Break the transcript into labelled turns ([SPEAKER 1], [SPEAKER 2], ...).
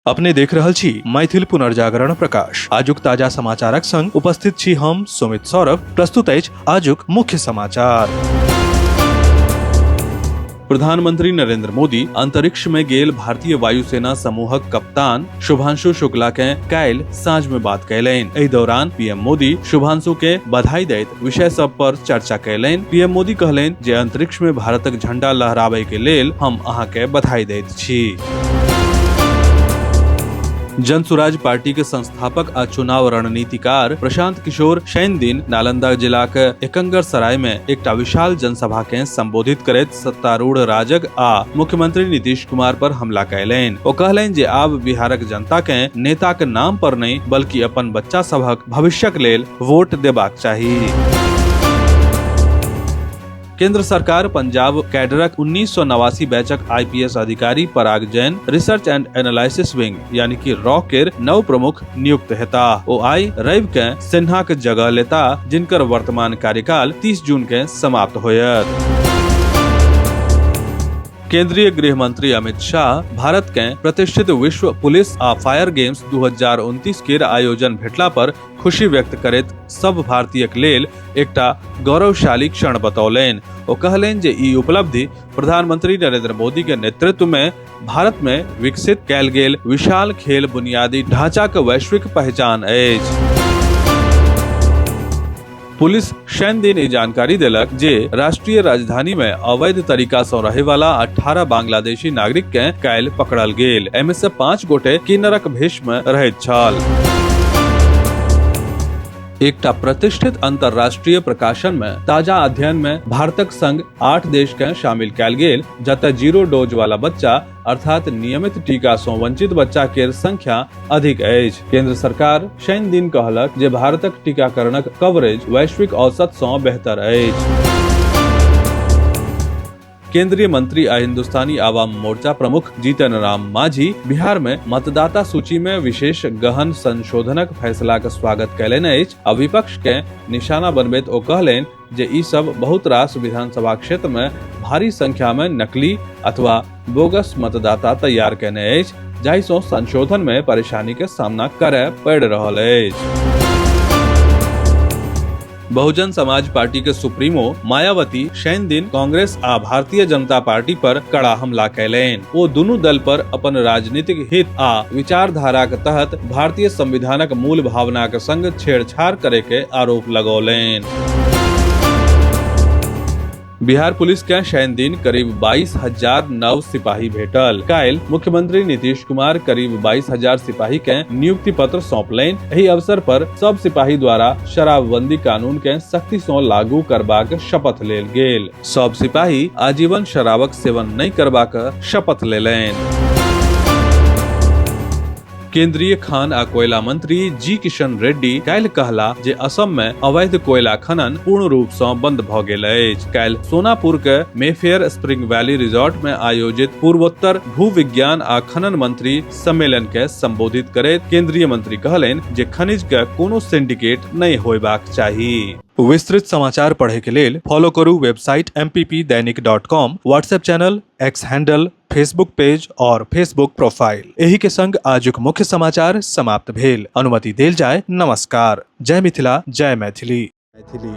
[SPEAKER 1] अपने देख रहल छी मैथिल पुनर्जागरण प्रकाश। आजुक ताजा समाचारक संग उपस्थित छी हम सुमित सौरभ। प्रस्तुत अछि आजुक मुख्य समाचार। प्रधानमंत्री नरेंद्र मोदी अंतरिक्ष में गेल भारतीय वायुसेना समूहक कप्तान शुभांशु शुक्ला के काल्हि साँझ में बात कयलनि। एहि दौरान पीएम मोदी शुभांशु के बधाई दैत विषय सब पर चर्चा कयलनि। पीएम मोदी कहलनि जे अंतरिक्ष में भारतक झंडा लहराबय के लेल हम अहाँ के बधाई दैत छी। जन सुराज पार्टी के संस्थापक आ चुनाव रणनीतिकार प्रशांत किशोर शनि दिन नालंदा जिलाक एकंगर सराय में एकटा विशाल जनसभा के संबोधित करैत सत्तारूढ़ राजग आ मुख्यमंत्री नीतीश कुमार पर हमला कयलनि। ओ कहलनि जे आब बिहारक जनता के नेताक नाम पर नहि बल्कि अपन बच्चा सभक भविष्यक लेल वोट देबाक चाही। केंद्र सरकार पंजाब कैडरक 1989 बैचक आईपीएस अधिकारी Parag Jain research and analysis wing यानी कि रॉ केर नव प्रमुख नियुक्त हेता। ओ आई रवि के सिन्हा के जगह लेता, जिनकर वर्तमान कार्यकाल 30 जून के समाप्त होयत। केंद्रीय गृह मंत्री अमित शाह भारत के प्रतिष्ठित विश्व पुलिस आ फायर गेम्स 2029 केर आयोजन भेटला पर खुशी व्यक्त करैत सब भारतीयक लेल एकटा गौरवशाली क्षण बतौलनि। ओ कहलनि जे ई उपलब्धि प्रधानमंत्री नरेंद्र मोदी के नेतृत्व में भारत में विकसित कयल गेल विशाल खेल बुनियादी ढांचाक वैश्विक पहचान अछि। पुलिस शनि दिन ई जानकारी देलक जे राष्ट्रीय राजधानी में अवैध तरीका सँ रहे वाला 18 बांग्लादेशी नागरिक के काल्हि पकड़ल गेल। एहिमे से 5 गोटे किन्नरक भेष में रहैत छल। एकटा प्रतिष्ठित अंतर्राष्ट्रीय प्रकाशन में ताजा अध्ययन में भारतक संग 8 देश के शामिल कयल गेल, जतय जीरो डोज वाला बच्चा अर्थात नियमित टीका सँ वंचित बच्चा केर संख्या अधिक अछि। केंद्र सरकार शनि दिन कहलक जे भारतक टीकाकरणक कवरेज वैश्विक औसत सँ बेहतर अछि। केंद्रीय मंत्री आ हिंदुस्तानी आवाम मोर्चा प्रमुख जीतन राम मांझी बिहार में मतदाता सूची में विशेष गहन संशोधनक फैसलाक स्वागत कयलनि अछि आ विपक्ष के निशाना बनबैत ओ कहलनि जे ई सब बहुत रास विधानसभा क्षेत्र में भारी संख्या में नकली अथवा बोगस मतदाता तैयार केने अछि, जाहि सँ संशोधन में परेशानी के सामना करय पड़ि रहल अछि। बहुजन समाज पार्टी के सुप्रीमो मायावती शनि दिन कांग्रेस आ भारतीय जनता पार्टी पर कड़ा हमला कयलनि। ओ दुनू दल पर अपन राजनीतिक हित आ विचारधाराक तहत भारतीय संविधानक मूल भावनाक संग छेड़छाड़ करे के आरोप लगौलनि। बिहार पुलिस के शनि दिन करीब 22,000 नव सिपाही भेटल। काल्हि मुख्यमंत्री नीतीश कुमार करीब 22,000 सिपाही के नियुक्ति पत्र सौंपलनि। एहि अवसर पर सब सिपाही द्वारा शराबबंदी कानून के सख्ती सँ लागू करबाक शपथ लेल गेल। सब सिपाही आजीवन शराबक सेवन नहि करबाक शपथ लेलनि। केंद्रीय खान आ कोयला मंत्री जी किशन रेड्डी काल्हि कहला जे असम में अवैध कोयला खनन पूर्ण रूप सँ बंद भ गेल अछि। काल्हि सोनापुर के मेफेयर स्प्रिंग वैली रिजॉर्ट में आयोजित पूर्वोत्तर भूविज्ञान आ खनन मंत्री सम्मेलन के संबोधित करैत केंद्रीय मंत्री कहलनि जे खनिज के कोनो सिंडिकेट नहि होयबाक चाही। विस्तृत समाचार पढ़े के लेल फॉलो करू website mppdainik.com, WhatsApp channel, X handle, Facebook page और फेसबुक प्रोफाइल। एही के संग आजुक मुख्य समाचार समाप्त भेल। अनुमति देल जाय। नमस्कार। जय मिथिला, जय मैथिली। मैथिली।